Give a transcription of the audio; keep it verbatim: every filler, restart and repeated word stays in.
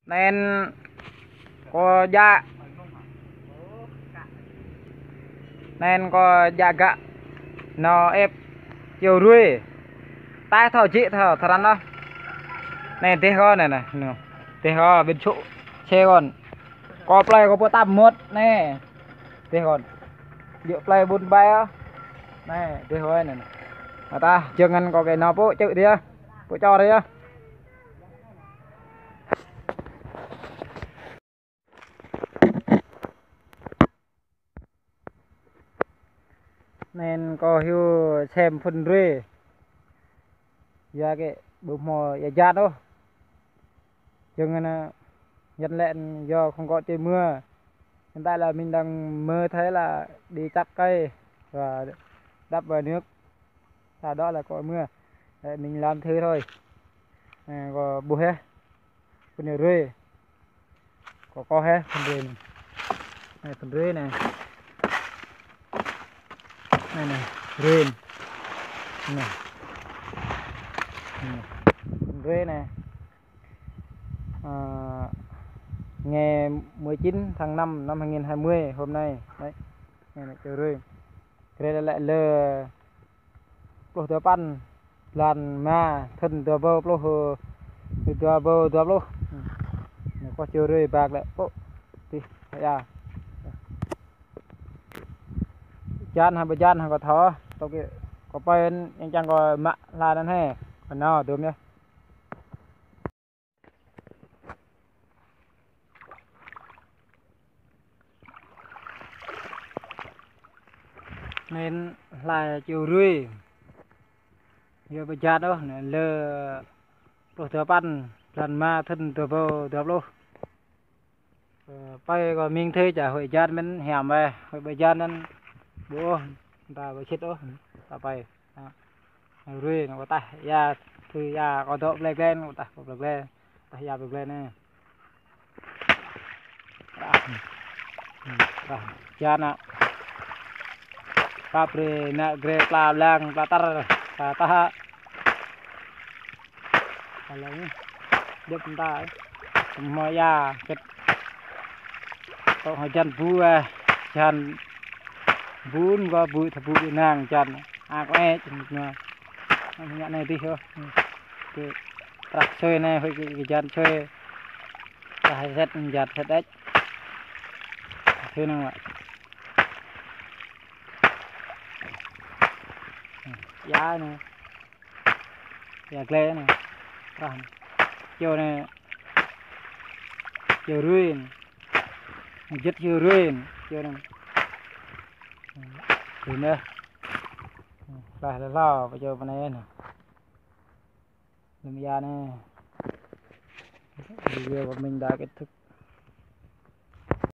Anai kâo djă. Anai kâo djă gah. Nao ĕp čô rui. Taih thâo jĕ thâo, thâo răn ôh. Anai dêh kâo anai, anai. Anai. Dêh kâo ƀing čô čê kâo. Kâo plơi kâo pơtăm mơ̆t anai. Dêh kâo. Djơ̆ plơi ƀun ƀai ôh. Anai, dêh kâo anai, anai. Mơta, jơ̆ng anŭn kâo kơ nao pơ čư̆ dih. Pơ čô dih. Anai kâo hyu sem phŭn rui. Yua kơ ƀu hmâo ia jăn ôh. Jơ̆ng anŭn, Yuan lĕ yua không có trời mưa. Hiện tại là mình đang mơ thấy là đi chặt cây và đắp vào nước. Sau đó là có mưa. Đấy, mình làm thử thôi. À, có buh hĕ. Phŭn rui. Kâo kơ hĕ phŭn rui anai. Anai phŭn rui anai. Anai, anai, rui. Anai. Anai. Phŭn rui anai. Ờ, ngày mười chín tháng năm năm hai nghìn hai mươi, hôm nay. Đấy. Anai, anai, čô rui. Kơ lĕ lĕ lơ pluh dua păn, blan rơma, thŭn dua rơbâo pluh, dua rơbâo dua pluh. Anai kâo čô rui bak lĕ, pô, tih, ia. Jăn hă ƀu jăn hă kâo thâo, tơl kơ kâo pơ̆n, yang čang kâo mă hla anŭn hĕ, kâo nao dôm yơh. Anai hla čô rui. Yua ƀu jăn ôh, anai lơ pluh dua păn, blan rơma, thŭn dua rơbâo dua pluh. Ơ, pơi kâo mĭn thâo čă hơi jăn mơ̆n hiam wĕ, hơi ƀu jăn anŭn ƀu ôh, ta ƀu sĭt ôh, ta pơi. Đó. Rui anŭn kâo taih ia, thâo ia kâo dŏ plơi plơi, kâo taih kâo plơi plơi. Taih ia plơi plơi anai. Rah. Rah. Jăn anŭn. Pap rui anŭn grê pla blang, pla tar, pla tah. Kalau anai. Djŏp mơta. Hmâo ia, kĕt. Tŏ hmâo jăn bu, ơ, jăn bun kơ bu, thâo bu nang jăn. Ak ĕ, jăn anai. Anai, anai dih, ơ. Kơ prăk sui anai, hơi kơ, kơ jăn sui. Prăk sét, jăn sét ĕč. Sui anai mă. Ia anai. Ia glai anai. Prăk. Čô anai. Čô rui anai. Jĕt čô rui anai. Čô anai. Rui anai. Lah, lah, lah, pơ čô pơ anai anai. Lơ̆m ia anai. Video của mình đã kết thúc.